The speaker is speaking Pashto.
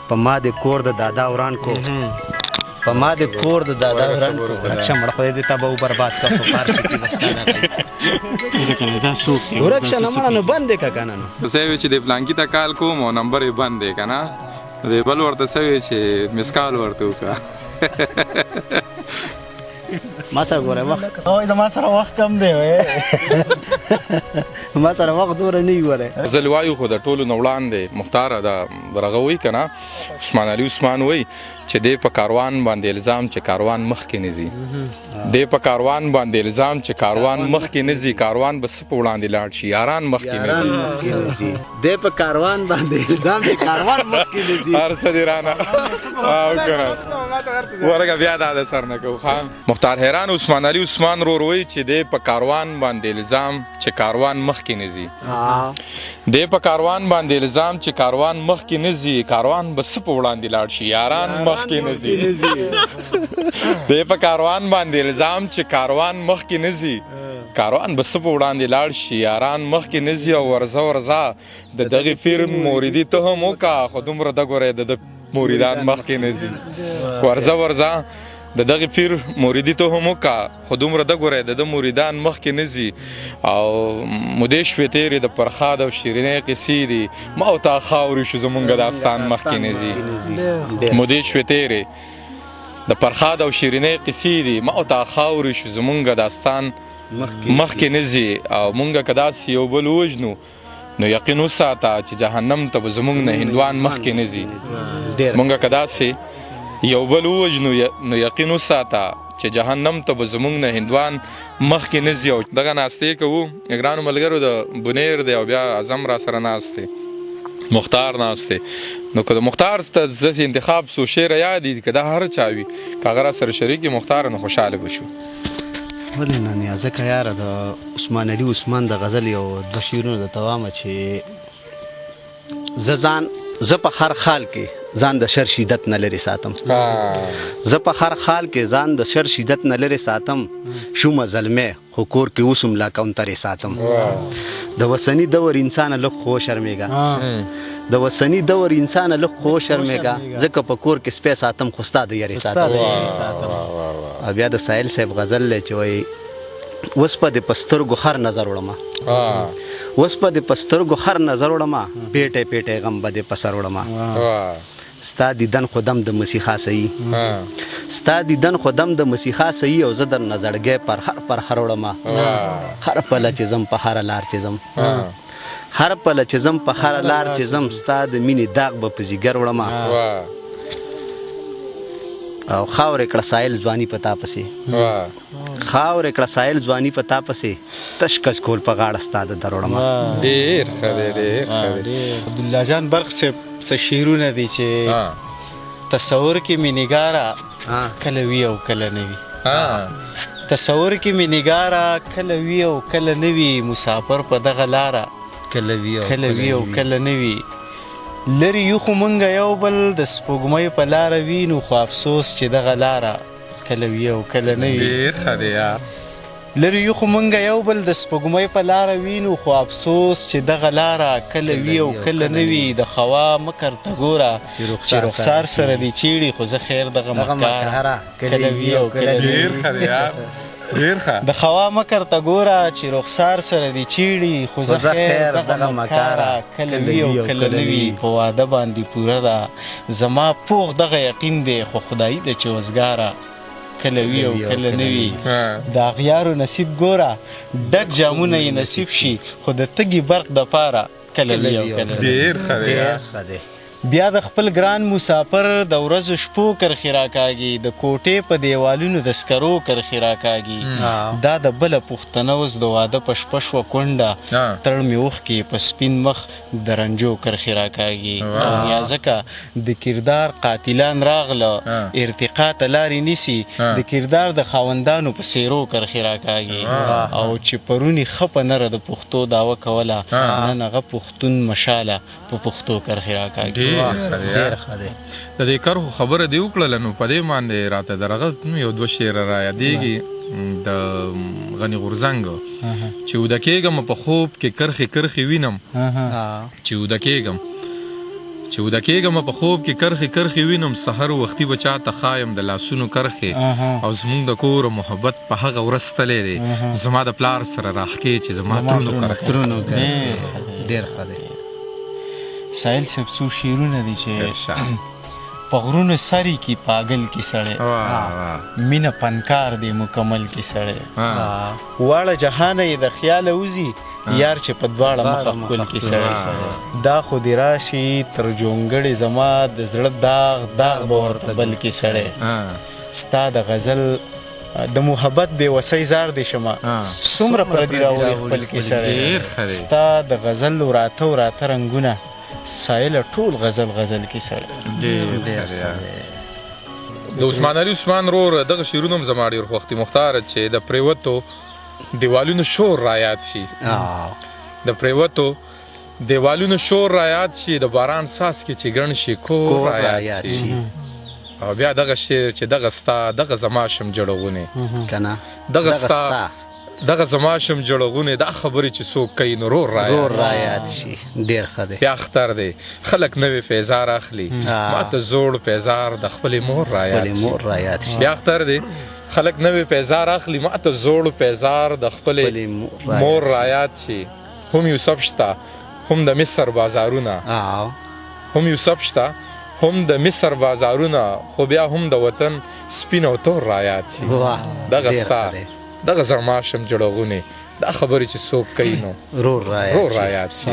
په ما د کور د دادا وران کو، په ما د کور د دادا وران کو، ورک شه مړه، خدای دې تباه و برباد کړه. په فارسي کې بس تا دا دا څوک دی؟ ورک شه نه مړه، نو بند یې که که نه نو. څه وی چې د پلانکی ته کال کوم او نمبر یې بند دی کنه، دی بل ورته څه وی چې مسکال ورته وکړه. ما سره ګوره وخت او زما سره وخت کم دی وای. ما سره وخت دوره نه وي ګوره. غزل وایو خو د ټولو نه وړاندې مختار دا درغه وای کنه، عثمان علي عثمان وای چې دی په کاروان باندې الزام چې کاروان مخکې نه ځي، دی په کاروان باندې الزام چې کاروان مخکې نه ځي، کاروان به څه په وړاندې لاړ شي، یاران مخکې نه یاران ځي. مخکې نه ځي، دی په کاروان باندې الزام چې کاروان مخکې نه ځي. هر څه دې رانه او کنه ورګه بیا دا د سر نه کوو. خان مختار حیران عثمان علي عثمان رور وای چې دی په کاروان باندې الزام چې کاروان مخکې نه ځي، دی په کاروان باندې الزام چې کاروان مخکې نه ځي، کاروان به څه په وړاندې لاړ شي، یاران مخکې نه ځي. دی په کاروان باندې الزام چې کاروان مخکې نه ځي، کاروان به څه په وړاندې لاړ شي، یاران مخکې نه ځي. او ورځه ورځه د دغې پیر موریدي ته هم وکا، خو دومره د ګوره د ده موریدان مخکې نه ځي. ورځه ورځه د دغې پیر موریدي ته هم وکا، خو دومره د ګوره د ده موریدان مخکې نه ځي. او مودې شوې تېرې د پرخاد او شیرینې قصې دي، ما او تا خاورې شو زمونږ داستان مخکې نه ځي. مودې شوې تېرې د پرخاد او شیرینې قصې دي، ما او تا خاورې شو زمونږ داستان مخکې نه ځي. او مونږ که داسې یو بل ووژنو نو یقین وساته چې جهنم ته به زمونږ نه هندوان مخکې نه ځي. مونږ که داسې یو بل ووژنو نو یقین وساته چې جهنم ته به زمونږ نه هندوان مخکې نه ځي. او دغه ناستې کوو ګرانو ملګرو، د بونیر دی او بیا اعظم را سره ناست دی، مختار ناست دی، نو که د مختار ته داسې انتخاب څو شعره یاد دي که دا هر چا وي که هغه را سره شریک وي مختار، نو خوشحاله به شو. ولې نه نیازکه یاره، د عثمان علي عثمان د غزل یو دوه شعرونه درته وایم چې زه ځان زه په هر حال کې ځان د شر شدت نه لرې ساتم، زه په هر حال کې ځان د شر شدت نه لرې ساتم، شومه زلمی خو کور کې اوس هم لا کونترې ساتم. د وسني دور انسانه لږ خو شرمېږه، د وسني دور انسانه لږ خو شرمېږه، ځکه په کور کې سپی ساتم خو ستا د یارې ساتم. او بیا د ساحل صاحب غزل دی چې وایي اوس په دې په سترګو هر نظر وړمه، اوس په دې په سترګو هر نظر وړمه، پیټی پیټی غم به دې په سر وړمه، ستا دیدن خو دم د مسیحا سهي، ستا دیدن خو دم د مسیحا سهي، او زه در نظرګی پر هر پر هر وړمه، هر پله چې ځم په هره لار چې ځم، هر پله چې ځم په هره لار چې ځم، ستا د مینې داغ به په ځیګر وړمه. او خاورې کړه ساحل ځواني په تا پسې، خاورې کړه ساحل ځواني په تا پسې، تش کچکول په غاړه ستا د در وړمه. ډېر ښه دی، ډېر ښه دی. عبدالله جان برق صاحب څه شعرونه دي چې تصور کې مې نګاره کله وي او کله نه وي، تصور کې مې نګاره کله وي او کله نه وي، مسافر په دغه لاره کله وي او کله وي او کله نه وي، لرې یو خو مونږ یو بل د سپوږمۍ په لاره وینو، خو افسوس چې دغه لاره کله وي او کله نه وي. ډېر ښه دی یار. لرې یو خو مونږ یو بل د سپوږمۍ په لاره وینو، خو افسوس چې دغه لاره کله وي او کله نه وي، د خوا مکر ته ګوره چې رخسار سره دې چیړي، خو زه خیر دغه مکاره کله وي او کله نه وي. ډېر ښه دی یار، ډېر ښه. د خوا مکر ته ګوره چې رخسار سره دې چیړي، خو زه خیر دغه مکاره کله وي او کله نه وي، په واده باندې پوره ده زما پوخ دغه یقین دی، خو خدایي ده چې وزګاره کله وي او کله نه وي، د اغیارو نصیب ګوره ډک جامونه یې نصیب شي، خو د تږي برق دپاره کله وي او کله نه وي. ډېر ښه دی ډېر ښه دی. بیا د خپل ګران مسافر د ورځو شپو کرښې راکاږي، د کوټې په دیوالونو د سکرو کرښې راکاږي، دا د بله پښتنه اوس د واده په شپه شوه کونډه، تړ مې اوښکې په سپین مخ د رنجو کرښې راکاږي. او نیازکه د کردار قاتلان راغله ارتقا ته لارې نیسي، د کردار د خاوندانو په څېرو کرښې راکاږي. او چې پروني ښه په نره د پښتو دعوه کوله، نن هغه پښتون مشاله په پښتو کرښې راکاږي. ډېر ښه دی. د دې کرښو خبره دې وکړله نو په دې باندې راته درغه یو دوه شعره را یادېږي د غني غورځنګ چې اوده کېږم په خوب کې کرښې کرښې وینم، چې اوده کېږم، چې چې وده کېږم په خوب کې کرښې کرښې وینم، سحر وختي به چاته ښایم د لاسونو کرښې، او زمونږ د کور محبت په هغه ورځ تللی دی، زما د پلار سره راښکې چې زما ترونو کرښې. ترونو کرښې، ډېر ښه دی. ساحل صاحب څو شعرونه دي چې په غرونو سری کی پاگل کی سړی، مینه پنکار دی مکمل کی سړی، واړه جهانه یې د خیاله وځي یار چې په دواړه مخه ښکل کی سړی، دا خو دې راشي تر جونګړې زما د زړه داغ داغ به ورته بل کی سړی، ستا د غزل د محبت بې وسۍ زار دې شمه څومره پردي راوړي خپل کې سړی، ستا د غزل وراته وراته رنګونه سایله ټول غزل غزل کې سړی. د عثمان علي عثمان رور دغه شعرونه هم زما ډېر خوښ دي مختار، چې د پریوتو دیوالونو شور رایاد شي، د پریوتو دیوالونو شور رایاد شي، د باران څاڅکي چې ګڼ شي کور رایاد شي، او بیا دغه شعر چې دغه ستا دغه زما شم جړغونې، کنه دغه ستا دغه زما شم جړغونې، دا خبرې چې څوک کوي نو رور رایاد شي. ډېر ښه دی. بیا اختر دی، خلک نوې پیزار اخلي، ماته زوړ پیزار د خپلې مور رایاد شي. بیا اختر دی، خلک نوې پیزار اخلي، ماته زوړ پیزار د خپلې مور رایاد شي. هم یوسف شته، هم د مصر بازارونه، هم یوسف شته، هم د مصر بازارونه، خو بیا هم د وطن سپین او تور رایاد شي. دغه ستا دغه زما شم جړغونې، دا خبرې چې څوک کوي نو رور رایاد شي.